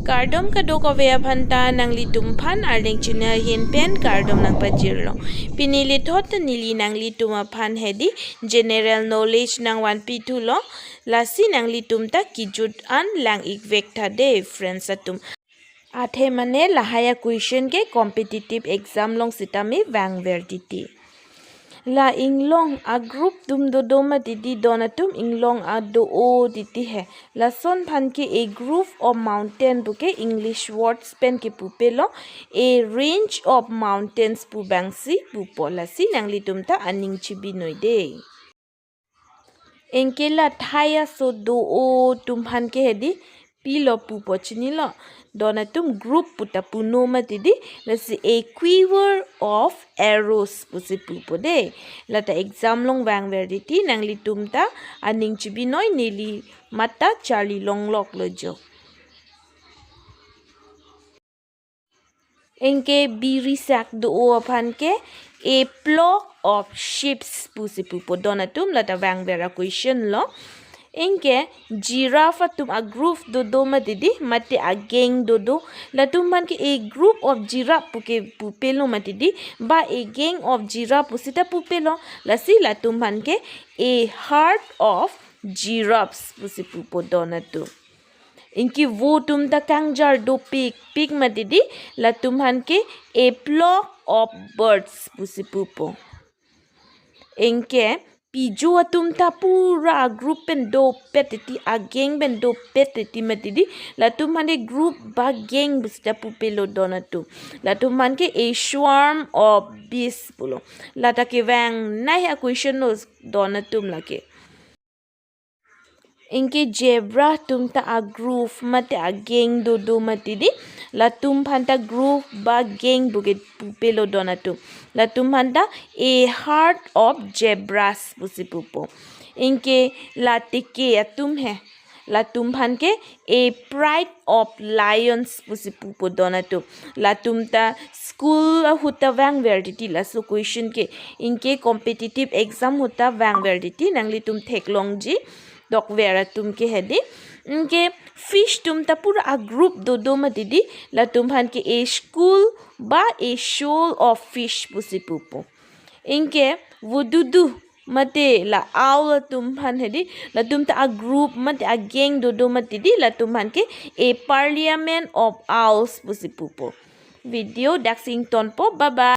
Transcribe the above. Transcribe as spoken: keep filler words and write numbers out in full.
Kardom kadokave aphan ta, nanglitum aphan Arleng channel ahin pen kardom nangpajirlo. Pini lethot ta neli nanglitum aphan hedi general knowledge nangvanpi thulo. Lasi nanglitum ta kejut an lang-ik vek tha de friends atum. Athe mane lahai a question ke competitive exam along sitame vangver titi. La inglong a group atum dodo mati di don atum, inglong a do-o titi he. Lason aphan ke a group of mountain puke English words pen kepupelo, a range of mountains pu abangsi pupo. Lasi nanglitum ta aning chibinoi de. Anke la thai aso do-o atum aphan ke hedi pilo pupo chinilo. Don atum group pu ta puno mati di, lasi a quiver of arrows pusi pupo de. La ta exam along vangver titi, nanglitum ta aning chibinoi, neli mamat ta charli longloklo jo. Anke biri sak do-o aphan ke a flock of sheep pusi pupo don atum, la ta vangver a question lo. Anke giraffe atum a group dodo mati di, mate a gang dodo. Latum aphan ke a group of giraffe puke pupelo mati di, ba a gang of giraffe pusi ta pupelo. Lasi latum aphan ke a herd of giraffes pusi pupo don atum. Anke vo atum ta kangjar dopikpik mati di, latum aphan ke a flock of birds pusi pupo. Anke pijo atum ta pura a group pen dopet titi, a gang pen dopet titi mati di, latum aphan ke group ba gang pusi ta pupelo don atum. Latum aphan ke a swarm of bees pulo. La ta kevangnei a question lo don atum lake. Anke zebra atum ta a group mate a gang dodo mati di, latum aphan ta group ba gang puke pupelo don atum. Latum aphan ta a herd of zebras pusi pupo. Anke la teke atum he, latum aphan ke a pride of lions pusi pupo don atum. Latum ta school ahut ta vangver titi laso question ke. Anke competitive exam ahut ta vangver titi, nanglitum theklongji dokver atum ke hedi. Anke fish atum ta pura a group dodo mati di, latum aphan ke a school ba a shoal of fish pusi pupo. Anke vududu mate la owl atum aphan hedi, latum ta a group mate a gang dodo mati di, latum aphan ke a parliament of owls pusi pupo. Video daksi ingtonpo, bye bye.